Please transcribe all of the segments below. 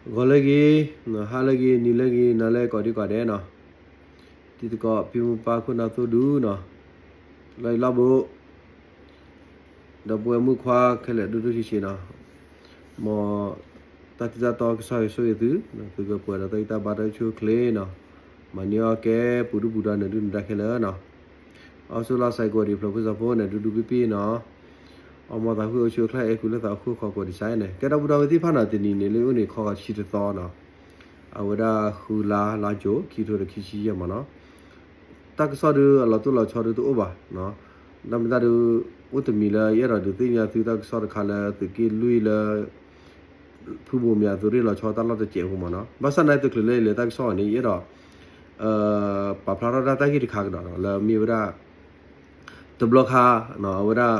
ဂီၤလၢအဂ့ၤ, ဟါလၢအဂ့ၤ, နံၤလၢအဂ့ၤ, နၤလၢကိးဒံကိးဒဲးနီၤ, တံၤသကိး ဖံမူဖါ ခိၣ်နၢ်သိဒူနီၤ, လီၢ်အံၤလီၢ်ဘူး ဒီပုၢ်ဝဲၢ်မုၣ်ခွါခဲလၢာ် ဒိၣ်ဒိၣ်ဆံးဆံးနီၤ, မ်တၢ်ထံတၢ်တီကစီၣ်ဆိၣ်ဂ့ၤသု, သုကပှဲၤဒီးတၢ်ဂံၢ်တၢ်ဘါ တၢ်အိၣ်ဆူၣ်အိၣ်ချ့နီၤ, မၤန့ၢ်အီၣ်ကဲပူၤဒူၣ်ပူၤဒီး နဒုၣ်နဒါခဲလၢာ်နီၤ, အီၣ်ဆူၣ်လီၤစဲးကိးဒံး ဖျိးဖိစီၤဖိန့ၣ် ဒူဒူပံပံနီၤ, အီမီသးဟုအိၣ်ဆူၣ်အိၣ်ချ့ အဲၣ်ကွံလိာ်သး အိၣ်ဃူအိၣ်ဖိးကိးဒံးစဲးန့ၣ်, ကဲ ဒီပုၢ်ဒီဝဲၢ်သ့ၣ်တဖၣ်နီၤ, တနံၤန့ၣ် လၢအိၣ်န့ၣ်ခီဂီၤဆံတသီနီၤ, အဝဲဒၣ်ဃုလါ လါယူၤ ခံကထိဒီးခံဆံယဲၢ်မးနီၤ, တၢ်ကစီၣ်ဒုးအလီၤတိၢ်လီၤဆီဒုးတအိၣ်ဘၣ်, တၢ်မ့ၢ်တၢ်ဒုး အိၣ်တမံၤလၢယအဲၣ်ဒိးဒုးသ့ၣ်ညါသုတၢ်ကစီၣ်တခါလၢ သုးက့လွံၢ်လၢ ဖုဘိးမၠးသုးရ့ၣ်လီၤဆီတၢ်လီၢ်တစဲးအဃိမးနီၤ, ဘၣ်ဆၣ်သနာ်က့ တချုးလၢယလဲၤတၢ်ကစီၣ်န့ၣ် ယအဲၣ်ဒိး ပာ်ဖျါထီၣ်ဒၣ်တၢ်ဂ့ၢ်တခါကဒီးနီၤ, လၢမ့ၢ်ဝဲဒၣ် တဘျီခါ အဝဲဒၣ်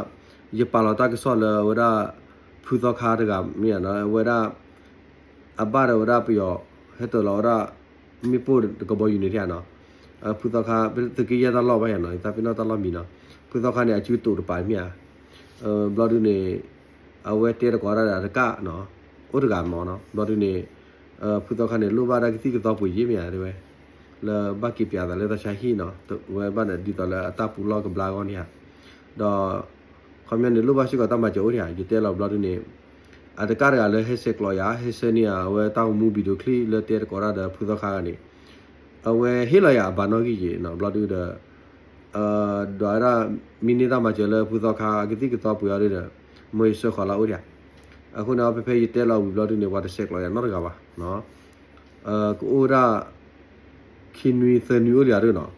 ယပာ်လီၤတၢ်ကစီၣ်လၢအဝဲဒၣ် ဖုသီခါတဂၤမ့ၢ်ဧါနီၤ, အဝဲဒၣ် အဘၣ်ဒီးဝဲဒၣ်ပယီၤ ဟဲတၢၤလီၤဝဲဒၣ် မ့ၣ်ပိၢ်တကဘီယူၤန့ၣ်ဧါနီၤ, ဖုသီခါ သုးက့ယဲၢ်တၢ်လီၢ်ဘၣ်ဧါနီၤ, ယသးပ့ၤနီၣ်တၢ်လီၢ်မံၤနီၤ, ဖုသီခါန့ၣ် အစုတိာ်တပၤမ့ၢ်ဧါ, ဘျီဒုန့ၣ် အဝဲတဲတကိးဒၣ်ဒီးအတကၣ်နီၤ, အိၣ်တဂၤမးနီၤ, ဘျီဒုန့ၣ် ဖုသီခါန့ၣ် လိၣ်ဘၣ်ဒၣ်ကသံၣ်ကသီပှ့ၤယဲၢ်မ့ၢ်ဧါတဲဝဲ, လၢဘၣ်က့ၤပၠးသးလၢတၢ်ဆါဟံၣ်နီၤ, ဝဲဘၣ်န့ၣ်ဒ်သိးလၢအတၢ်ပူၤလီၢ်ကဘျါအဂီၢ်န့ၣ်ဧါ, ဒီး ခီပညီန့ၣ် လိၣ်ဘၣ်စ့ၢ်ကီးတၢ်မၤစၢၤအိၣ်န့ၣ်ဧါ, ယတဲလီၤဘျီဒုန့ၣ် အတကၣ်တဂၤလၢဟဲဆဲးကျိးယၤ ဟဲဆှၢန့ၢ်ယၤ အဝဲတၢ်ဂီၤမူ video clip လၢတဲတကိးတၢ်ဒီးဖုသီခါဂၤန့ၣ် အဝဲဟ့ၣ်လီၤယၤအဘၣ်နီၣ်ဂံၢ်က့ၤနီၤ, ဘျီဒုဒီး ဒွးဝဲဒၣ် မ့ၢ်န့ၢ်တၢ်မၤစၢၤလၢဖုသီခါ ကသံၣ်ကသီပှ့ၤအီၤဒုဒီး မ်ယဆှၢဃီၤလၢအအိၣ်ဒံးဧါ, အဃိန့ၣ် ဖဲဖဲယတဲလီၤဝံၤဘျီဒုန့ၣ် ပှၤတဆဲးကျိးယၤနီတဂၤဘၣ်, ကအိၣ်ဝဲဒၣ် ခံနွံသၢနွံအိၣ်လံဧါဒုနီၤ,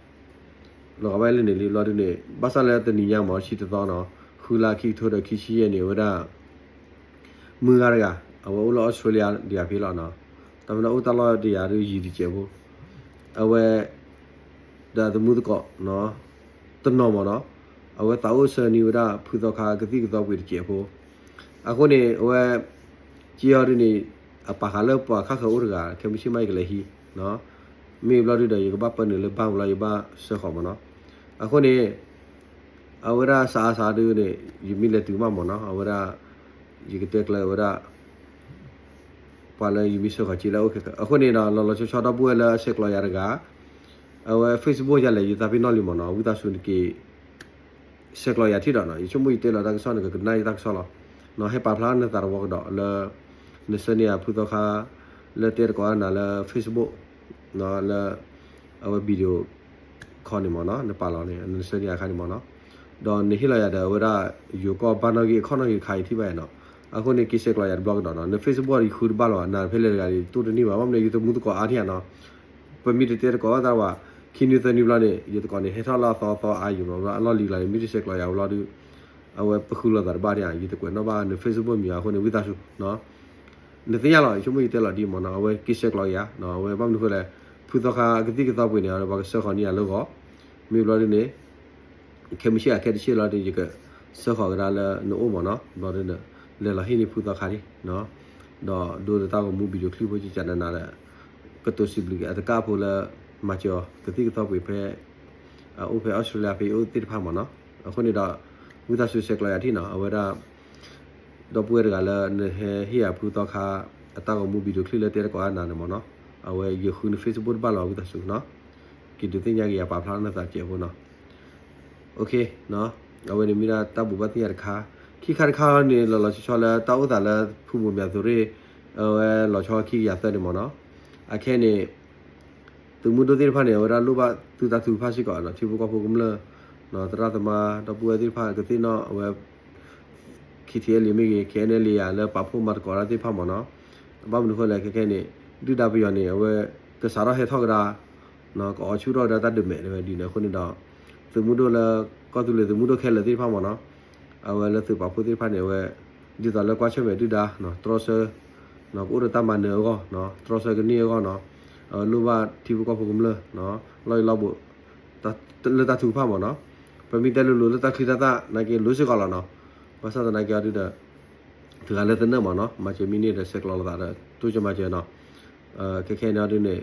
လီၤဂာ်ဘၣ်လၢန့ၣ်လံဘျီဒုန့ၣ် ဘၣ်ဆၣ်လၢတနံၤညါမး ဆံတသီနီၤ, ဃုလါခံကထိဒီးခံဆံယဲၢ်န့ၣ် အဝဲဒၣ် မုၢ်ဂၤတဂၤ အဝဲအိၣ်လၢ Australia ဒံးဧါဖဲလီၤနီၤ, တၢ်မ့ၢ်န့ၣ်အိၣ်တၢ်လီၢ်ဒံးဧါဒု ယံၤတစဲးဖိ, အဝဲ ဒီးသမူသကိး တနီၤမးနီၤ, အဝဲသးအိၣ်ဆှၢန့ၢ်ဝဲဒၣ်ဖုသီခါကသံၣ်ကသီပှ့ၤတစဲးဖိ, အဃိန့ၣ် အဝဲ က့ၤအီၤဒုန့ၣ် အပာ်ဃာ်လၢပှၤခါဃၢၤအိၣ်တဂၤ ခဲမုၢ်ဆ့ၣ်မးယကလဲၤဟံး, မ့ၢ်ဘျီဒုဒီး ယကဘၣ်ပၢနုာ်လၢဘၣ်ဘျီ ယဘၣ်ဆှၢဃီၤမးနီၤ, အဃိန့ၣ် အဝဲဒၣ်စးအါစးအါဒုန့ၣ် ယမ့ၢ်လဲၤတုၤမးမးနီၤ, အဝဲဒၣ် ယကတဲကျၢၤဝဲဒၣ် ပှၤလၢယမ့ၢ်ဆှၢဃီၤက့ၤလၢအအိၣ်ခဲကး, အဃိန့ၣ်ဒီး လီၤလီၤဆီဆီဒီပုၢ်ဝဲၢ်လၢအဆဲးကျိးယၤတဂၤ အဝဲ Facebook ယၤလဲၣ် ယသးပ့ၤနီၣ်လံမးနီၤ, ဝံသးစူၤနက့ၤ ဆဲးကျိးယၤထံၣ်ဒီးနီၤ, ယဆိကမိၣ်ယတဲလီၤတၢ်ကစီၣ်န့ၣ် ကကနၣ်ယတၢ်ကစီၣ်လီၤ, ဟဲပာ်ဖျါနသးတဝီကဒီးလၢ နဆှၢန့ၢ်ယၤဖုသီခါ လၢတဲတကိးအနၤလၢ Facebook လၢ အဝဲ video call န့ၣ်မးနီၤ, နပာ်လီၤန့ၣ် နဆှၢန့ၢ်အခါန့ၣ်မးနီၤ, ဒီးနဟ့ၣ်လီၤယၤဒီးအဝဲဒၣ် ယိၤကီၢ်ဘၣ်နီၣ်ဂံၢ်အခီၣ်နီၣ်ဂံၢ်တခါအံၤထံၣ်ဘၣ်နီၤ, အဃိန့ၣ် က့ၤဆဲးကျိးယၤတဘျီကဒီးနီၤ, န Facebook ယဃုတဘၣ်လီၤ, နဖဲလဲၣ်တဂၤဒီး တိၢ်တန့ၢ်ဘၣ်, ဘၣ်မနုၤ ယသမူသကိးအါထံၣ်ဧါနီၤ, ပမ့ၢ်တတဲတကိးတၢ်ဘၣ်, ခံနွံသၢနွံဘျီန့ၣ် ယသကိးန့ၣ် ဟဲထီၣ်လၢအသီအသီအါယံၤမး, အလီၢ်လံၤလီၤန့ၣ် မ့ၢ်တဆဲးကျိးယၤဘျီဒု အဝဲပဃုလိာ်သးတဘၣ်န့ၣ် ယတကွဲးနီၣ်ဘၣ်န Facebook မံၤအဃိန့ၣ် ဝံသးစူၤ နသ့ၣ်ညါလီၤ, ယဆိကမိၣ်ယတဲလီၤဒ်မးနီၤ, အဝဲက့ၤဆဲးကျိးယၤ, အဝဲဘၣ်မနုၤဃိလဲၣ်, ဖုသီခါကသံၣ်ကသီပှ့ၤန့ၣ် ပှၤကဆှၢဃီၤန့ၢ်ယၤလၢဂီၤ, မ့ၢ်ဘျီဒုန့ၣ် ခဲမုၢ်ဆ့ၣ်အခဲတဆ့ၣ်လီၤဒု ယကဆှၢဃီၤကဒါလၢနအိၣ်မးနီၤ, ဘျီဒုန့ၣ် လဲၤလီၤဟ့ၣ်န့ၢ်ဖုသီခါန့ၣ်, ဒီးဒိဒီးတၢ်ဂီၤမူ video clip ဖိကကနနၤဒီး ကတိၤစံးဘျုးက့ၤအတကၣ်ဖိလၢ မၤစၢၤအီၤ ကသံၣ်ကသီပှ့ၤဖဲ အအိၣ်ဖဲ Australia ဖဲအအိၣ်သ့ၣ်တဖၣ်မးနီၤ, အဃိန့ၣ်ဒီး ဝံသးစူၤဆဲးကျိးယၤထံၣ်နီၤ, အဝဲဒၣ် ဒီပုၢ်ဝဲၢ်တဂၤလၢနဟဲဟ့ၣ်ယၤဖုသီခါ အတၢ်ဂီၤမူ video clip လၢတဲတကိးအနၤန့ၣ်မးနီၤ, အဝဲယဃုန Facebook တဘၣ်လီၤ ဝံသးစူၤနီၤ, က့ၤဒုးသ့ၣ်ညါက့ၤယၤပာ်ဖျါနသးစဲးဖိနီၤ, အဝဲန့ၣ်မ့ၢ်ဒၣ်တၢ်ဘိးဘၣ်သ့ၣ်ညါတခါ, ခံခါတခါန့ၣ် လီၤလီၤဆီဆီလၢတၢ်အိၣ်သးလၢဖုဘိးမၠးသုးရ့ၣ် အဝဲလီၤဆီခံကယၤသၢန့ၣ်မးနီၤ, အခဲန့ၣ် သုးမုၢ်ဒိၣ်သ့ၣ်တဖၣ်န့ၣ် အဝဲဒၣ်လိၣ်ဘၣ်သုတၢ်ထုကဖၣ်စ့ၢ်ကီးနီၤ, ထံဖိကီၢ်ဖိကမျၢၢ် သရၣ်သမါ ဒီပုၢ်ဝဲၢ်သ့ၣ်တဖၣ်ကသ့ၣ်နီၣ်အဝဲ KTLA မ့ၢ်ဂ့ၤ KNLA ယၤလၢပာ်ဖှိၣ်မၤသကိးတၢ်သ့ၣ်တဖၣ်မးနီၤ, ဘၣ်မနုၤဃိလဲၣ် ခဲခဲန့ၣ် ဒုၣ်ဒါပယီၤန့ၣ် အဝဲကစးထီၣ်ဟဲထီၣ်ကဒါ ကအီၣ်ဆူၣ်ထီၣ်ကဒါတၢ်ဒုးမဲာ်တဝဲဒ်န့ၣ် အဃိန့ၣ်ဒီး သုးမုၢ်ဒိၣ်လၢ ကီၢ်သူလ့ၤသုးမုၢ်ဒိၣ်ခဲလၢာ်သ့ၣ်တဖၣ်မးနီၤ, အဝဲလၢသုးပာ်ဖှိၣ်သ့ၣ်တဖၣ်န့ၣ် အဝဲ ဒ်သိးလၢကွၢ်ဆၢၣ်မဲာ်ဒုၣ်ဒါ တြီဆၢ ကအိၣ်ဒီးတၢ်မၤနၢၤအဂီၢ်, တြီဆၢကန့ၢ်အဂီၢ်နီၤ, အဝဲလိၣ်ဘၣ်ထံဖိကီၢ်ဖိကမျၢၢ် လီၢ်အံၤလီၢ်ဘူး လၢတၢ်ထုကဖၣ်မးနီၤ, ပမ့ၢ်တဲလိၤလိၤလၢတၢ်ချံတၢ်သၣ်နာ်က့လိၤစ့ၢ်ကီးလီၤနီၤ, ဘၣ်ဆၣ်သနာ်က့အီၤဒုဒီး တဂၤလၢသနၢၣ်မးနီၤ, မၤစၢၤမ့ၢ်န့ၢ်ဒီးဆဲးကျိးလိာ်သးဒီး တိစၢၤမၤစၢၤနီၤ, ခဲခဲန့ၣ်အီၤဒုန့ၣ်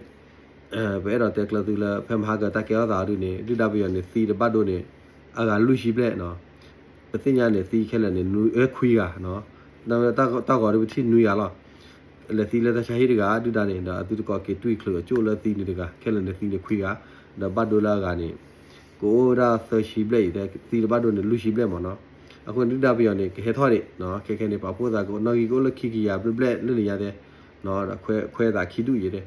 ပအဲၣ်ဒိးတဲကျၢၤသုလၢ ဖဲမဟါကတၢ်ကဲထီၣ်သးအီၤဒုန့ၣ် ဒုၣ်ဒါပယီၤန့ၣ် သံတဘၣ်ဒိန့ၣ် အဂၤလွံၢ်ဆံဘျဲၣ်နီၤ, ပသ့ၣ်ညါန့ၣ် သံခဲလၢာ်န့ၣ် နွံအၢခွံဂၤနီၤ, တၢ်ဂီၤဒုပထံၣ်နွံဂၤလီၤ, လဲၤသံလၢတၢ်ဆါဟံၣ်တဂၤ ဒုၣ်ဒါန့ၣ် ဒီးအသုတကိးက့ၤတွံၢ်ချုးအကၠိၣ်လၢသံန့ၣ်တဂၤ ခဲလၢာ်န့ၣ်သံန့ၣ်ခွံဂၤ, ဒီးဘၣ်ဒိလၢအဂၤန့ၣ် ကအိၣ်ဝဲဒၣ်သၢဆံဘျဲၣ်အံၤ သံတဘၣ်ဒိန့ၣ် လွံၢ်ဆံဘျဲၣ်မ့ၢ်နီၤ. အဃိန့ၣ် ဒုၣ်ဒါပယီၤန့ၣ် ကဟဲထီၣ်ဒံး ခဲခဲန့ၣ် ပာ်ဖှိၣ်သးကနီၣ်ဂံၢ်ကအိၣ်လၢခံကယၤဘျဲၣ်ဘျဲၣ်လၢန့ၣ်ညါတဲ ဒီးခွဲခွဲသးခံဒူၣ်အံၤတဲ.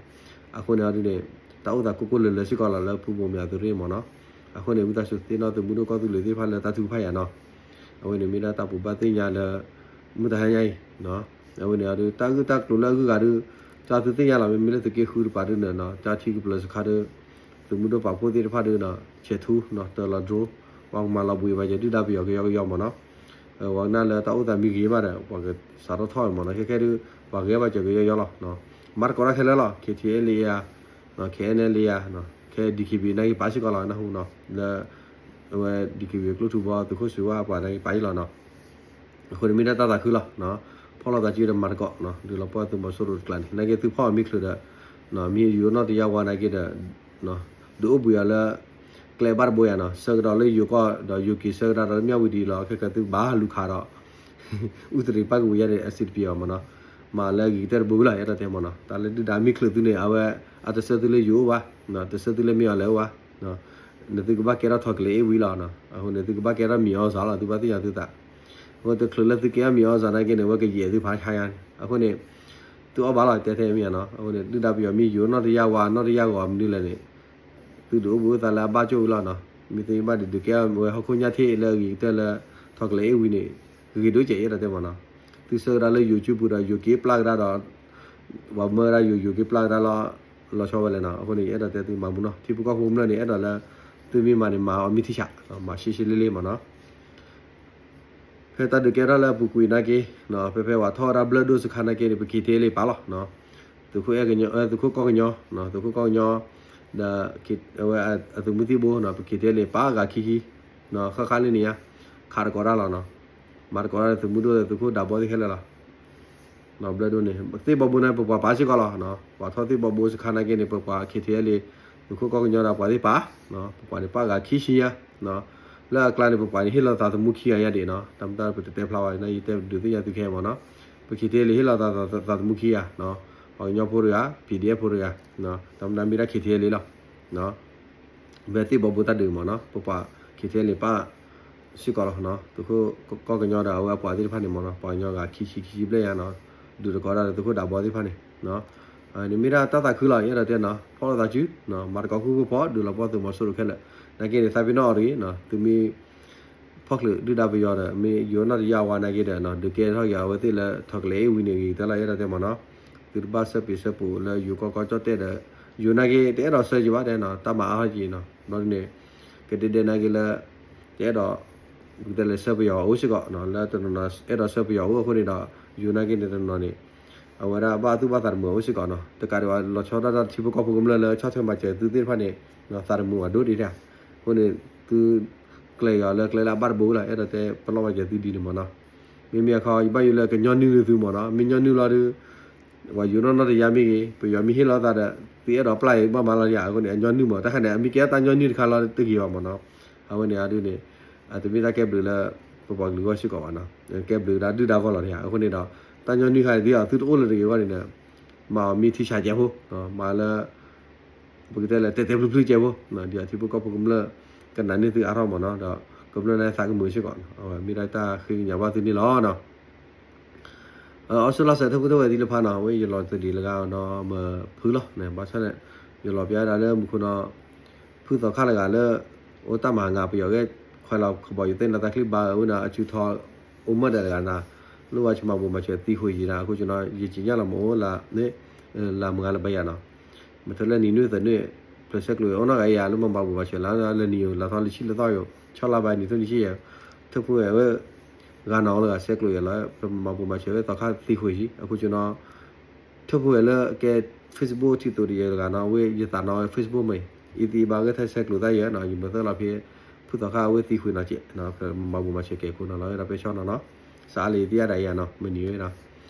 အဃိန့ၣ်အီၤဒုန့ၣ် တၢ်အိၣ်သးကိၢ်ကိၢ်လၢၤလၢၤစ့ၢ်ကီးလီၤလၢဖုဘိမၠးသုးရ့ၣ်မ့ၢ်နီၤ. အဃိန့ၣ် ဝံသးစူၤသ့ၣ်နီၣ်သုးမုၢ်ဒိၣ်ကီၢ်သူလ့ၤသ့ၣ်တဖၣ်လၢတၢ်ထုကဖၣ်ယၤနီၤ. အဝဲန့ၣ်မ့ၢ်ဒၣ်တၢ်ပူၤဘၣ်သ့ၣ်ညါလၢ မုၢ်တဟါညါအံၤ အဝဲန့ၣ်အီၤဒု တၢ်ဂုၢ်တၢ်ကျိၤလၢအဂုၤအဂၤဒု တၢ်သုသ့ၣ်ညါလီၤ မ့မ့ၢ်လၢသုးက့ဃုတပၤဒုန့ၣ်နီၤ တၢ်ထံကပျၢၤစခါဒု သုးမုၢ်ဒိၣ်ပာ်ဖှိၣ်သ့ၣ်တဖၣ်ဒုနီၤ ဆဲးထူနီၤ တၢၤလီၤ drone ပှၤကမၤလီၤဘှံးဘၣ်ယဲဒုၣ်ဒါပယီၤကယီကယီမ့ၢ်နီၤ. ဝဲကနၣ်လၢတၢ်အိၣ်သးမ့ၢ်ဂ့ၤဘၣ်ဒီး ပှၤကစးထီၣ်ထီၣ်မ့ၢ်နီၤ ခဲခဲဒု ပှၤဂဲၤဘၣ်စၢၤကယီကယီလီၤ. မၤသကိးတၢ်ခဲလၢာ်လီၤ K T L A ဧါ K N L A ဧါ ခဲ D K B A နာ်က့ပာ်စ့ၢ်ကီးလီၤ နၢ်ဟူနီၤ လၢ အဝဲ D K B A ကျိၣ်ထူဘီသုးခိၣ်စူၤဝါပှၤနာ်က့ပာ်အံၤလီၤနီၤ. အဃိန့ၣ်မ့ၢ်ဒၣ်တၢ်သးခုလီၤ. ဖီၣ်လိာ်သးစုဒီးမၤသကိး ဒုးလီၤပှီၢ်သုးမီၤစိရိၤတကျါန့ၣ် နာ်က့သုဖီၣ်အီၤမ့ၢ်ချုးဒီး မ့ၢ်ယိၤနီၣ်တယၢ်ဝါနာ်က့ဒီး ဒုးအိၣ်ဘှံးအီၤလၢ ကျဲဘၣ်တဘိယၤနီၤ ဆၢကတီၢ်လၢယိၤကီၢ်ဒီးယိၤက့ၤဆၢကတီၢ်ဒီး မၠၣ်ဝံၤဒ်လီၤ ခဲကသုဘၣ်လူၤခးဒီး အူသရ့းပၣ်ကဝံၤယါန့ၣ် အစံးတပံၤအီၤမ့ၢ်နီၤ. မၤလၢဂ့ၤကတၢၢ်တဘိဝံၤလီၤ အဲၣ်ဒိးတဲမ့ၢ်နီၤ တၢ်လၢဒုၣ်ဒါမ့ၢ်ချုးသုန့ၣ် အဝဲ အတဆၢသုလၢယိၤအိၣ်ဘၣ် တဆၢသုလၢမ့ၢ်အီၤလဲၤအိၣ်ဘၣ် နသုကဘၣ်ကဲထီၣ်ထီၣ်ကလဲၤအ့ၣ်ဝံၤလီၤ. အဃိန့ၣ် သုကဘၣ်ကဲထီၣ်မံၤအီၣ်စၢ်လီၤ သုဘၣ်သ့ၣ်ညါသုသး. အဃိတချုးလၢသုကဲထီၣ်မံၤအီၣ်စၢ်နာ်က့န့ၣ် အဝဲကယဲၢ်သုဖးဆါယါန့ၣ် အဃိန့ၣ် သုအီၣ်ဘၣ်လီၤ တဲထဲမ့ၢ်ဧါနီၤ. အဃိန့ၣ် ဒုၣ်ဒါပယီၤမ့ၢ်ယိၤနီၣ်တယၢ်ဝါ နီၣ်တယၢ်ဂီၤမနုၤလဲၣ်န့ၣ် သုဒုးအိၣ်ဘှံးအိၣ်သါလၢအဘၣ်ကၠိၣ်ဝံၤလီၤနီၤ. မ့ၢ်သုဘၣ်ဒုးဒုးကဲထီၣ်ဝဲဟီၣ်ခိၣ်ညၣ်ထ့ၣ်လၢအဂ့ၤကတၢၢ်လၢ ထီၣ်ကလဲၤအ့ၣ်ဝံၤန့ၣ် ဂ့ၤဒိၣ်ကဲး အဲၣ်ဒိးတဲမ့ၢ်နီၤ. သုဆၢကဒါလၢယိၤစုပူၤဒီးယိၤက့ၤပျၢ်ကဒါဒီး ပှၤမၢကဒါယိၤ ယိၤက့ၤပျၢ်ကဒါလီၤ လီၤဆီဝဲလဲၣ်နီၤ. အဃိန့ၣ် ယအဲၣ်ဒိးတဲသုမၤမူနီၤ ထံဖိကီၢ်ဖိကမျၢၢ်န့ၣ် အဲၣ်ဒိးလၢ သုမ့ၢ်မၤန့ၣ် မၤအီၤမ့ၢ်ထံဆး မၤရှဲရှဲလ့လ့မ့ၢ်နီၤ. ဖဲတၢ်ဒုးကဲထီၣ်လၢအပူၤကွံာ်နာ်က့ ဖဲဖဲဝဲထီၣ်ဝဲဒၣ်ဘျၢၣ်ဒိၣ်စခါနာ်က့န့ၣ် ပ K T L A ပာ်လီၤ သုးခိၣ်အဲၣ်ကညီ သုးခိၣ်ကီၢ်ကညီ သုးခိၣ်ကီၢ်ကညီ ဒီး အဝဲအသုးမုၢ်သံၣ်ဘိ ပ K T L A န့ၣ် ပာ်ဂၤခံခံ ဃၣ်ဃၣ်လၢန့ၣ်ညါ ခးတကိးတၢ်လီၤနီၤ. မၤတကိးတၢ်လၢသုးမုၢ်ဒိၣ်သုးခိၣ်ဒးဘီသ့ၣ်ခဲလၢာ်လီၤ. ဘျၢၣ်ဒိၣ်န့ၣ် သ့ၣ်ဘီဘိန့ၣ် ပပှၤပာ်စ့ၢ်ကီးလီၤ. ပှၤထီၣ်သ့ၣ်ဘီဘိစခါနာ်က့န့ၣ် ပပှၤ K T L A သုးခိၣ်ကီၢ်ကညီဒီးပှၤသ့ၣ်ပာ် ပပှၤန့ၣ်ပာ်ဂၤခံဆံညါ လၢအကျါန့ၣ် ပပှၤန့ၣ်ဟ့ၣ်လီၤသးသမူခံဂၤညါဒံးနီၤ. တၢ်မတၢ်ပတတဲဖျါဝဲန့ၣ် ယတဲဒုးသ့ၣ်ညါသုခဲအံၤမ့ၢ်နီၤ. ပ K T L A ဟ့ၣ်လီၤသးသမူခံဂၤ ပှၤကညီဖိတဂၤ P D F ဖိတဂၤ တၢ်မတၢ်မ့ၢ်ဒၣ် K T L A လီၤ. ဖဲသ့ၣ်ဘီဘိတၢ်ဒုးမ့ၢ်နီၤ ပပှၤ K T L A န့ၣ်ပာ်စ့ၢ်ကီးလီၤ. သုးခိၣ်ကီၢ်ကညီဒီးအဝဲအပှၤသ့ၣ်တဖၣ်န့ၣ်မ့ၢ်နီၤ ပှၤကညီဂၤခံဆံခံဆံဘျဲၣ်ညါနီၤ ဒုးတကိးတၢ်ဒီးသုးခိၣ်ဒးဘီသ့ၣ်တဖၣ်န့ၣ် န့ၣ်မ့ၢ်ဒၣ်တၢ်သးခုလီၤ ယအဲၣ်ဒိးတဲနီၤ ဖီၣ်လိာ်သးစု မၤသကိးဃူဃူဖိး ဒုးလီၤပှီၢ်သုးမီၤစိရိၤခဲလၢာ် နာ်က့န့ၣ် သးပ့ၤနီၣ်အီၤတဂ့ၤ သုမ့ၢ် ဖီၣ်ချုးဒုၣ်ဒါပယီၤဒီး မ့ၢ်ယိၤနီၣ်တယၢ်ဝါနာ်က့ဒီး ဒုးကဲထီၣ်က့ၤအဝဲသ့ၣ်လၢ ထီၣ်ကလဲၤအ့ၣ်ဝံၤန့ၣ်ဂ့ၤကတၢၢ်လီၤ ယအဲၣ်ဒိးတဲမ့ၢ်နီၤ သုတဘၣ်ဆၢပ့ၤဆၢပူၤလၢယိၤကီၢ်ကီၢ်ကၠီၣ်တဲၣ်ဒီး ယိၤနာ်က့ တအဲၣ်ဒိးဆၢက့ၤဘၣ်တဲနီၤ တၢ်မၤအါထီၣ်က့ၤနီၤ ဘျီဒ်န့ၣ် ကဒဲဒဲနာ်က့လၢ တအဲၣ်ဒိး ပကတဲလဲၤဆှၢပယီၤအအိၣ်စ့ၢ်ကီး လၢတနီၤနီၤအဲၣ်ဒိးဆှၢပယီၤအအိၣ်အဃိန့ၣ်ဒီး ယိၤနာ်က့န့ၣ်တနီၤနီၤန့ၣ် အဝဲဒၣ်ဘၣ်သူၣ်ဘၣ်သးတမုာ်အအိၣ်စ့ၢ်ကီးနီၤ တကးဒံးဘၣ်လီၤဆီဒၣ်တၢ်ထံဖိကီၢ်ဖိကမျၢၢ်လၢဆီၣ်ထွဲမၤစၢၤသုသ့ၣ်တဖၣ်န့ၣ် သးတမုာ်ဘၣ်ဒိၣ်ဒံးတၢ် အဃိန့ၣ် သု ကျဲၤက့ၤအီၤလၢကျဲလၢအဘၣ်တဘိလီၤ အဲၣ်ဒိးတဲပလီၢ်ဘၣ်စၢၤသုဒ်န့ၣ်မ့ၢ်နီၤ မ့မ့ၢ်အခီ ယဘၣ်ယိၣ်လၢကညီနုၢ်သုမ့ၢ်နီၤ မ့ၢ်ညီနုၢ်လီၤဒုး ပှၤယိၤနီၣ်နီၣ်တယၢ်မ့ၢ်ဂ့ၤ ပယီၤမ့ၢ်ဟ့ၣ်လီၤသးဒီး သုအဲၣ်ဒိးပျၢ်အံၤဘၣ်မၤလီၤယၤ အဃိန့ၣ် အညီနုၢ်မ့ၢ် တၢ်ခါန့ၣ် အမ့ၢ်ကဲတၢ်ညီနုၢ်တခါလီၤတဂ့ၤအီၤမ့ၢ်နီၤ အဝဲန့ၣ်အဒုးန့ၣ် အတမ့ၢ်တၢ်ကဲဘျုးလၢ ပပှၤကလုာ်အဂီၢ်စ့ၢ်ကီးဘၣ်နီၤ ကဲဘျုးဒၣ်ဒုၣ်ဒါအဂီၢ်လီၤန့ၣ် အဃိန့ၣ်ဒီး တၢ်ညီနုၢ်ခါန့ၣ် ဒ်သိးသုတအိၣ်လၢၤတဂ့ၤအဂီၢ်န့ၣ် မၤအီၤမ့ၢ်ထံဆးကဲဖိ မၤလၢ ပကတဲလၢ တဲာ်တဲာ်ဖျုးဖျုးကဲဖိ ဒ်အထံဖိကီၢ်ဖိကမျၢၢ် ကနၣ်န့ၢ်သုအါထီၣ်မ့ၢ်နီၤ ဒီးကမျၢၢ်န့ၣ်သးကမုာ်စ့ၢ်ကီး အဝဲမ့ၢ်ဒၣ်တၢ်ဃ့ကညးဘၣ်သုန့ၣ်လီၤနီၤ အီစထြ့လယါစဲးထီၣ်ဖိတဝဲသံလၢဖါနီၤ ဝဲယလီၤတဒံးလၢဂၤဒီးမဖုလီၤ ဘၣ်ဆၣ်န့ၣ် ယလီၤပျါဒၣ်လၢမူခိၣ်နီၤ ဖုသီခါလၢဂၤလၢ အိၣ်တၢ်မၤဟးဂီၤပယီၤဂဲၤ ခွဲးလီၤခဘီယူၤသ့ၣ်နီၤ တၢ်ချံဘါဝဲန့ၣ် အစုထီ အိၣ်မၢ်ဒဲးတဂၤနီၤ လိၣ်ဘၣ်ဆၢမၤဘူၣ်မၤစၢၤသံဃုာ်ယံၤနီၤ အဃိနီၤ ယကညးလီၤမ့ၢ်အိၣ်လၢ လၢမုၢ်ဂၤလၢဘၣ်ယၤနီၤ မ့ၢ်ထဲလၢနံၤနွံသၢနွံ ဖျဲးဆဲးကျိးအိၣ်နီၢ်ဂၤယၤ လၢမၤဘူၣ်မၤစၢၤလၢလၢနံၤယိၤ လၢထီၣ်လၢဆံလၢသီယိၤ ဆီလါဘၣ်နံၤထူၣ်နံၤဆံယဲၢ် ထၢဖုဝဲ ဂၤနီၤလၢဂၤဆဲးကျိးယဲၢ်လီၤ ပမၤဘူၣ်မၤစၢၤဝဲသီခါသံဃုာ်ယံၤ အဃိနီၤ ထၢဖုဝဲလၢကဲ Facebook ထံသိးတယဲၢ်တဂၤနီၤ ဝဲယသးနီၤ Facebook မ့ၢ် အံၤသံဘၣ်ဂဲၤထဲဆဲးကျိးသးယဲၢ်နီၤ ယမၤသၢလီၤဖဲ ဖုသီခါဝဲသံဃုာ်နီၤကဲး မၤဘူၣ်မၤစၢၤကဲးခိၣ်နီၤလီၤ ဝဲဒၣ်ပဲဆီနီၤနီၤ စးအါလံၤသံအါဒၣ်ယၤနီၤ မ့ၢ်နံၤဝဲနီၤ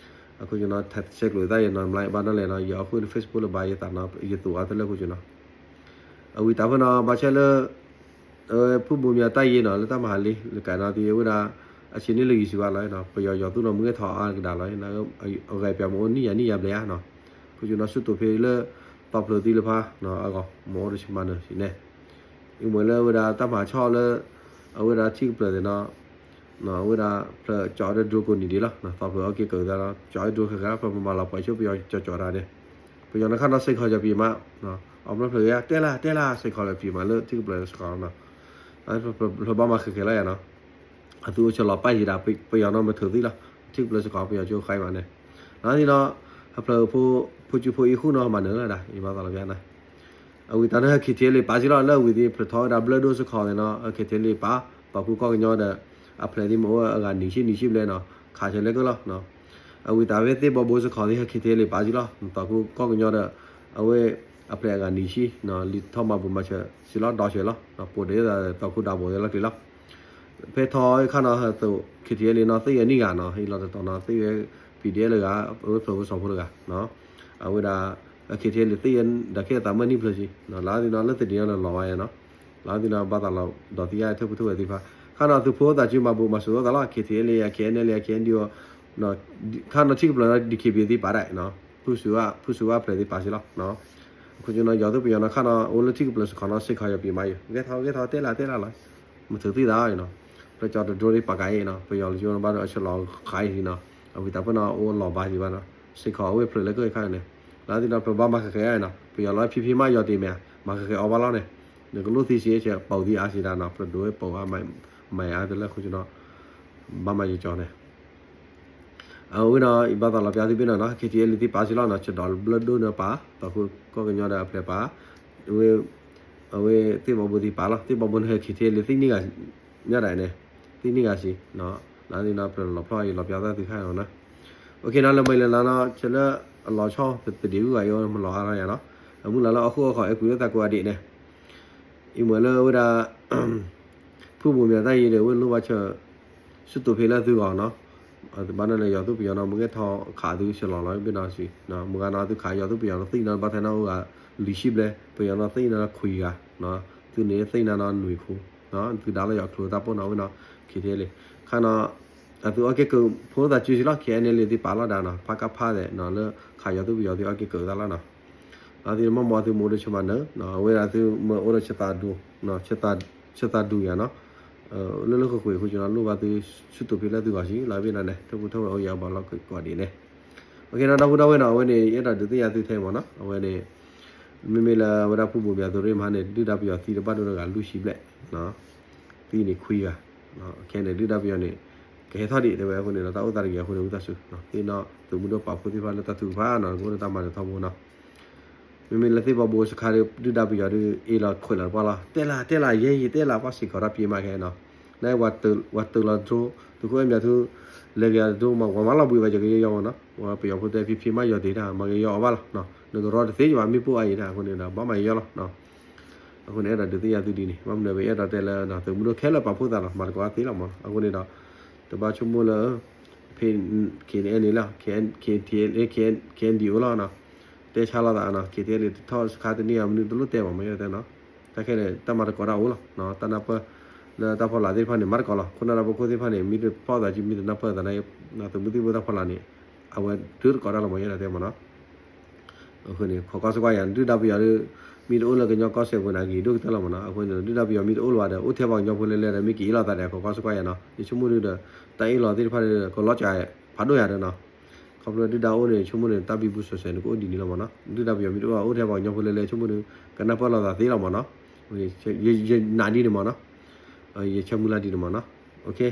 အဃိနီၤ ထဲဆဲးကျိးသးယဲၢ်နီၤ မၤဘၣ်နီၤလဲၣ်နီၤ ယအီၣ်ဃုာ်န့ၣ် Facebook လၢဘၣ်ယသးနီၤ ယသိးအါသလၢအဃိနီၤ အဝံၤတၢ်ဖဲနီၤ ဘၣ်ဆၣ်လၢ ဖုဘိမၠးတၢ်ယ့နီၤ လၢတၢ်မၤဟးလံ လၢကးနီၤ သံဝဲဒၣ် အဆံးန့ၢ်လၢယံၤစံးဘၣ်လီၤ, ပယီၤယီၤသူၣ်နီၤမုၢ်ဂဲၤထီၣ်အါကဒါလီၤ, အဂၤပျးမ့ၢ်အိၣ်နံၣ်ယၤနံၣ်ယၤဘျဲၣ်ဧါနီၤ, ခီဆူညါဆူၣ်တိာ်ဖဲလၢ သီဖျၢၣ်သံလၢဖါအဂီၢ် မ့ၢ်အိၣ်တဆံမးနၢၤစံးန့ၣ်, အံၤမ့ၢ်လၢအဝဲဒၣ်တၢ်မၤဆီၣ်လၢ အဝဲဒၣ်ထံကပျၢၤသ့ၣ်နီၤ အဝဲဒၣ်ဖျၢၣ်ကၠီအီၤဒီး drone ကိးနံၤဒံးလီၤ, သီဖျၢၣ်အီၣ်က့ၤကၢၤသးလီၤ ကၠီအီၤဒီး drone ခဲခါပှၤမၤလီၤပှၤဆိ ပယီၤကၠီကၠီတၢ်န့ၣ်, ပယီၤန့ၣ်ခါနီၤစ့ၢ်ကီးယပံၤမး, အီၣ်ဘျီဖျၢၣ်ဂ့ၤ တဲလၢတဲလၢစ့ၢ်ကီးလၢပံၤမးလၢထံကပျၢၤစ့ၢ်ကီးနီၤ, ဖျၢၣ်ဘၣ်မၤဃဲၤဃဲၤလီၤယၤနီၤ, အသုအိၣ်ဆၢလီၤပၢ်ယံၤဒၣ် ပယီၤနီၤမ့ၢ်ထုးသံလီၤ, ထံကပျၢၤစ့ၢ်ကီး ပယီၤကၠိဃဲမးန့ၣ်, လီၤသံနီၤ, ဟၢဖျၢၣ်ဖိ ဖိကၠူဖိအံၤဃုနီၤမၤနၢၤလၢဒၣ် ယဘၣ်သးလီၤပျါန့ၣ် အဝံၤတၢ်န့ၣ် KTLA ပာ်စ့ၢ်လီၤ လၢအဝံၤသ့ၣ်ဖျၢၣ်ထီဝဲဒၣ်ဘျၢဒိၣ်စ့ၢ်ကီးသ့ၣ်နီၤ KTLA ပာ်, ပာ်ခူကီၢ်ကညီဒီး အဖျဲၣ်သ့ၣ်မ့ၢ်အိၣ်အဂၤနံၣ်ဆံနံၣ်ဆံဘျဲၣ်နီၤ ခးဆဲးလဲကၢၢ်လီၤ, အဝံၤတၢ်ဖဲသ့ၣ်ဘီဘိစ့ၢ်ကီးသ့ၣ် KTLA ပာ်စ့ၢ်လီၤ ပာ်ခူကီၢ်ကညီဒီး အဝဲ အဖျဲၣ်အဂၤနံၣ်ဆံ လံထီၣ်မၤဘူၣ်မၤစၢၤစ့ၢ်လီၤ ဒီးဆဲးလီၤ ပိာ်ဒဲးပာ်ခူဒၣ်ဘိးသ့ၣ်လီၤက့ၤလီၤ ဖဲထီခါနီၤ KTLA နီၤ သ့ၣ်ယဲၢ်နံၣ်ဂၤနီၤ ဟ့ၣ်လီၤတတီၤနီၤ သ့ၣ်ယဲၢ် PDF လၢဂၤ အဝဲဖျၢၣ်ဖိစီၤဖိတဂၤ အဝဲဒၣ် KTLA သ့ၣ်ယဲၢ်ဒၣ်ခဲအသးမၢနံၣ်ဖျၢၣ်ဆံ လီၤသံနီၤ လၢသဒံးနီၤလီၤဝဲနီၤ လီၤသံနီၤ ဘၣ်သးလီၤဒီးသံယါထၢၣ်ဖုထၢၣ်ဝဲသ့ၣ်တဖၣ် ခါနီၤသုးဖိသးစုမၤဘူၣ်မၤစၢၤအိၣ်သးလီၤ KTLA KNLA KNDO ခါနီၤထံကပျၢၤနီၤ DKBA သ့ၣ်ပာ်ဒၣ်နီၤ ဖုစူၤဝါဖျဲၣ်သ့ၣ်ပာ်စ့ၢ်လီၤ အခိၣ်ကၠိနီၤ ယီၤသုးပယီၤနီၤ ခါနီၤ အိၣ်လၢထံကပျၢၤစ့ၢ်ကီးနီၤ စ့ၢ်ကီးယပံၤမးယိၤ ဂဲၤထီၣ်ဂဲၤထီၣ်တဲလၢတဲလၢလီၤ မ့ၢ်ထုးသံသးအီၤနီၤ ဖျၢၣ်ကၠီတဒြိသ့ၣ် ပာ်ကးအံၤနီၤ ပယီၤလၢကၠိနီၤ ဘၣ်ဒီးအဆၢလီၤခးအံၤနီၤ အဝံၤတၢ်ပၢၢ်နီၤ အိၣ်လီၤဘၣ်ယံၤဘၣ်နီၤ စ့ၢ်ကီးအဝဲဖျၢၣ်လၢကၢၢ်ခါန့ၣ် လီၤသံနီၤ ဖျၢၣ်ဘၣ်မၤဃဲၤဃဲၤအီၤနီၤ ပယီၤလီၤဖံဖံမးယီၤတ့ၢ်မ့ၢ်ဧါ မၤဃဲၤဃဲၤအီၤဘၣ်လီၤန့ၣ် နကလိၣ်သံစ့ၢ်ကီး ပာ်သံအါစံးဒၣ်နီၤ ဖျၢၣ်ဒိၣ်ဝဲပာ်အါ မၤအါတလၢခိၣ်ကၠိနီၤ ဘၣ်မၤယီၤကၠီန့ၣ် အဝဲနီၤ ယဘၣ်သးလီၤပျါသုဘ့ၣ်နီၤနီၤ KTLA သ့ၣ်ပာ်စ့ၢ်လီၤနီၤ ဆဲးဒီးဘျၢဒိၣ်န့ၣ်ပာ် ပာ်ခူကီၢ်ကညီဒီးအဖျဲၣ်ပာ် အဝဲ အဝဲသ့ၣ်ဘီဘိသ့ၣ်ပာ်လီၤ သ့ၣ်ဘီဘိန့ၣ် KTLA သ့ၣ်န့ၢ်ဂၤ ညါဒၣ်န့ၣ် သ့ၣ်န့ၢ်ဂၤစံး လၢသ့ၣ်နီၤ ဖျၢၣ်လီၤဖျီၣ်အံၤလီၤပျါသးသုခါနီၤ OK နီၤ လၢမ့ၢ်လၢလါနီၤ ဆဲးလၢအလီၤဆီ တဒံးဂုၤဂၤအံၤမၤလီၤအါထီၣ်ယၤနီၤ အမုၢ်လၢ်လၢအဃိအဃီ အဲၣ်ကွံာ်လၢသးကိးအဒံးန့ၣ် အံၤမ့ၢ်လၢအဝဲဒၣ် ဖုဘိၣ်မၠးတၢ်အံၤဒီး အဝဲလိၣ်ဘၣ်ဆၢ ဆူၣ်တိာ်ဖဲလၢသုဂီၢ်နီၤ ဘၣ်နီၤလၢယီၤသုးပယီၤနီၤ မ့ၢ်ဂဲၤထီၣ်ခးသုဆဲးလီၤလီၤဘ့ၣ်နီၤစံး မုၢ်ဂၤနီၤ သုခးယီၤသုးပယီၤနီၤ သ့ၣ်နီၤဘၣ်ထဲနီၤအိၣ်ဂၤ လွံၢ်ဆံဘျဲၣ် ပယီၤနီၤ သ့ၣ်နီၤခွံဂၤ သုန့ၣ်သ့ၣ်နီၤနီၤ နွံခိၣ် သုဒါလၢယီၤချိတၢ်ပိၢ်နီၤ အဝဲနီၤ KTLA ခါနီၤ အသုအီၣ်က့ၤကၢၢ်ဖိသၣ်စုစံးလီၤ KNLA သ့ၣ်ပာ်လီၤဒါနီၤ ဖးကဖးသဲးနီၤ လၢခးယီၤသုးပယီၤသ့ၣ်အီၣ်က့ၤကၢၢ်သးလီၤနီၤ လီၤသံနီၤ မ့ၢ်မ့ၢ်အသုမ့ၢ်အိၣ်ဒီးဆၢမၤနၢၤ အဝဲဒၣ်သုမ့ၢ်အိၣ်ဒီးဆၢသးဒူ ဆၢသးဒူယၤနီၤ လၢလၢဃုာ်ဃုာ်အဃိနီၤ လိၣ်ဘၣ်သုဆူၣ်တိာ်ဖဲလၢသုဂီၢ်စံး လီၤဘ့ၣ်နီၤန့ၣ် ထၢၣ်ပူၤထၢၣ်ဝဲအိၣ်ယၤဘၣ်လီၤကိးဒံးန့ၣ် OKနီၤ ဒီပုၢ်ဒီဝဲၢ်နီၤ အဝဲန့ၣ် ယအဲၣ်ဒိးဒုးသ့ၣ်ညါသုထဲမ့ၢ်နီၤ အဝဲန့ၣ် မ့မ့ၢ်လၢအဝဲဒၣ်ဖုဘိၣ်မၠးသုးရ့ၣ်မဟါန့ၣ် ဒုၣ်ဒါပယီၤသံတဘၣ်ဒိတဂၤလွံၢ်ဆံဘျဲၣ် သံန့ၣ်ခွံဂၤ ခဲန့ၣ် ဒုၣ်ဒါပယီၤန့ၣ် ကဟဲထီၣ်ဒံးတဲဝဲအဃိန့ၣ်ဒီး တၢ်အိၣ်သးတဂ့ၤအဃိန့ၣ် ဝံသးစူၤ သ့ၣ်နီၣ်သုးမုၢ်ဒိၣ်ပာ်ဖှိၣ်သ့ၣ်တဖၣ်လၢတၢ်ထုကဖၣ်နီၤ ကအိၣ်ဒီးတၢ်မၤနၢၤထီဘိနီၤ မ့မ့ၢ်လၢသ့ၣ်ဘီဘိစခါဒီး ဒုၣ်ဒါပယီၤဒီး အ့ၣ်လီၤခွဲးလီၤတပှၢ်လီၤ တဲလၢတဲလၢယဲယံၤတဲလၢပှၤစ့ၢ်ကီးတၢ်ပျ့ၤမးခဲနီၤ နဝၤတုၤလီၤဒြိ သုးခိၣ်အဲၣ်မၠးသု လဲၤက့ၤဒြိမး ဝၤမၤလီၤဘှံးဘၣ်ယကယီယီမ့ၢ်နီၤ ဝၤပယီၤဖိတဲဖံဖံမးယီၤတ့ၢ်တၢ် မၤကယီအီၤဘၣ်လီၤ နကရီတသ့ယဘၣ်မ့ၣ်ပိၢ်အါအံၤတၢ် အဃိန့ၣ်ဒီး ဘၣ်မၤကယီလီၤ အဃိန့ၣ် အဲၣ်ဒိးဒုးသ့ၣ်ညါသုဒ်န့ၣ် ဘၣ်မနုၤပအဲၣ်ဒိးတဲလၢ သုးမုၢ်ဒိၣ်ခဲလၢာ်ပာ်ဖှိၣ်သးလီၤ မၤသကိးသ့လီၤမ့ၢ်နီၤ အဃိန့ၣ်ဒီး တဘၣ်ဆိကမိၣ်လၢ ဖဲ KNLA လီၤ KNDO လီၤနီၤ တဲဆါလိာ်သးနီၤ KTLA တထီၣ်စခါတန့ၢ်အမနုၤတလိၣ်တဲဘၣ်မ့ၢ်ယတဲနီၤ တၢ်ခဲလၢာ်တၢ်မၤသကိးတၢ်အိၣ်လီၤ တၢ်နၢ်ပၢၢ် လၢတၢ်ဖီလာ်သ့ၣ်တဖၣ်န့ၣ် မၤသကိးလီၤ ခိၣ်နၢ်တၢ်ဖိခိၣ်သ့ၣ်တဖၣ်န့ၣ် မ့ၢ်တဖီၣ်သးစုမ့ၢ်တနၢ်ပၢၢ်သးန့ၣ် သုးမုၢ်သံၣ်ဘိတၢ်ဖီလာ်န့ၣ် အဝဲဒုးသကိးတၢ်လီၤမ့ၢ်ယတဲမ့ၢ်နီၤ အဃိန့ၣ် ခိးကီၢ်စကွၢ်ယၤ ဒုၣ်ဒါပယီၤဒီး မ့ၢ်တအိၣ်လၢကညီကီၢ်စဲၣ်ပူၤန့ၣ် အဂ့ၤဒိၣ်ကတၢၢ်လီၤမ့ၢ်နီၤ အဃိန့ၣ် ဒုၣ်ဒါပယီၤမ့ၢ်တအိၣ်လၢၤဘၣ်ဒီး အိၣ်ထဲပှၤကညီဖိလဲၣ်လဲၣ်ဒီး မ့ၢ်က့ၤအ့ၣ်လိာ်သးဒီး ခိးကီၢ်စကွၢ်ယၤနီၤ ယဆိကမိၣ်ဒုဒီး တၢ်အ့ၣ်လိာ်သ့ၣ်တဖၣ်ဒီး ကလီၤစှၤဖးဒိၣ်ယၤဒီးနီၤ ခီဖျိဒုၣ်ဒါအိၣ်န့ၣ် ဆိကမိၣ်န့ၣ် တၢ်ဘံဘူစီဆဲးန့ၣ် ကအိၣ်ဒ်န့ၣ်လီၤမ့ၢ်နီၤ ဒုၣ်ဒါပယီၤမ့ၢ်တအိၣ် အိၣ်ထဲပှၤကညီဖိလဲၣ်လဲၣ် ဆိကမိၣ်ဒု ကနၢ်ပၢၢ်လိာ်သးသ့လီၤမ့ၢ်နီၤ ယနာ်ဒ်န့ၣ်မ့ၢ်နီၤ ယဆၢမုၢ်လၢ်ဒ်န့ၣ်မ့ၢ်နီၤ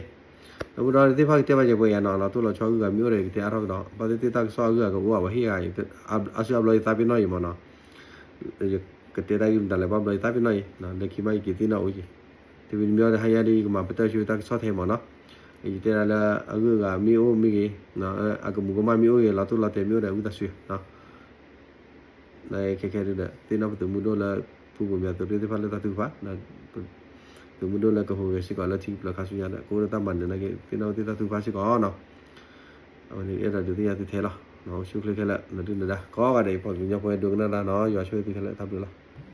ဒီပုၢ်ဒီဝဲၢ်သ့ၣ်တဖၣ်ကတဲဘၣ်ယဲပှဲၤယၤနီၤ လီၤတိၢ်လီၤဆီအဂုၤအဂၤမ့ၢ်အိၣ်ဒီး ယကတဲအါထီၣ်ကဒီး ဘၣ်သ့ၣ်သ့ၣ်တၢ်ကစီၣ်အဂုၤအဂၤကအိၣ်ဘၣ် ပှၤဟ့ၣ်ဂၤ အါစုအါဘျီယသးပ့ၤနီၣ်အံၤမ့ၢ်နီၤ ယကတဲတၢ်ဂ့ၢ်မတၤလဲၣ် ဘၣ်ဘျီယသးပ့ၤနီၣ်အံၤ လၢခံမးယက့ၤသ့ၣ်နီၣ်အိၣ်က့ၤ တဝံၤတမံၤဒီး ဟါညါဒီး ယကမၤပတၢၢ်ဆူတၢ်ကစီၣ်ထဲမ့ၢ်နီၤ ယတဲဒၣ်လၢအဂုၤအဂၤမ့ၢ်အိၣ်မ့ၢ်ဂ့ၤ အကမူၤကမၣ်မ့ၢ်အိၣ်ဂ့ၤ လီၤတိၢ်လီၤတဲာ်မ့ၢ်အိၣ်ဒီး ဝံသးစူၤ ခဲခဲဒုဒီး သ့ၣ်နီၣ်ပသုးမုၢ်ဒိၣ်လၢ ဖုဘိၣ်မၠးသုးရ့ၣ်သ့ၣ်တဖၣ်လၢတၢ်ထုကဖၣ် သုးမုၢ်ဒိၣ်လၢကဟူးဂဲၤစ့ၢ်ကီးလၢထံကပျၢၤခါဆူညါဒီး ကအိၣ်ဒီးတၢ်မၤနၢၤနာ်က့ သ့ၣ်နီၣ်ပသုးတၢ်ထုကဖၣ်စ့ၢ်ကီးနီၤ အဝဲန့ၣ် အဲၣ်ဒိးဒုးသ့ၣ်ညါသုထဲလီၤ အိၣ်ဆူၣ်ချ့ခဲလၢာ် နဒုၣ်နဒါ ကိးဂၤဒဲး ပှၤကညီဖိဒိကနၣ်တၢ်နီၤ ယွၤဆိၣ်ဂ့ၤသုခဲလၢာ် တၢ်ဘျုးလီၤ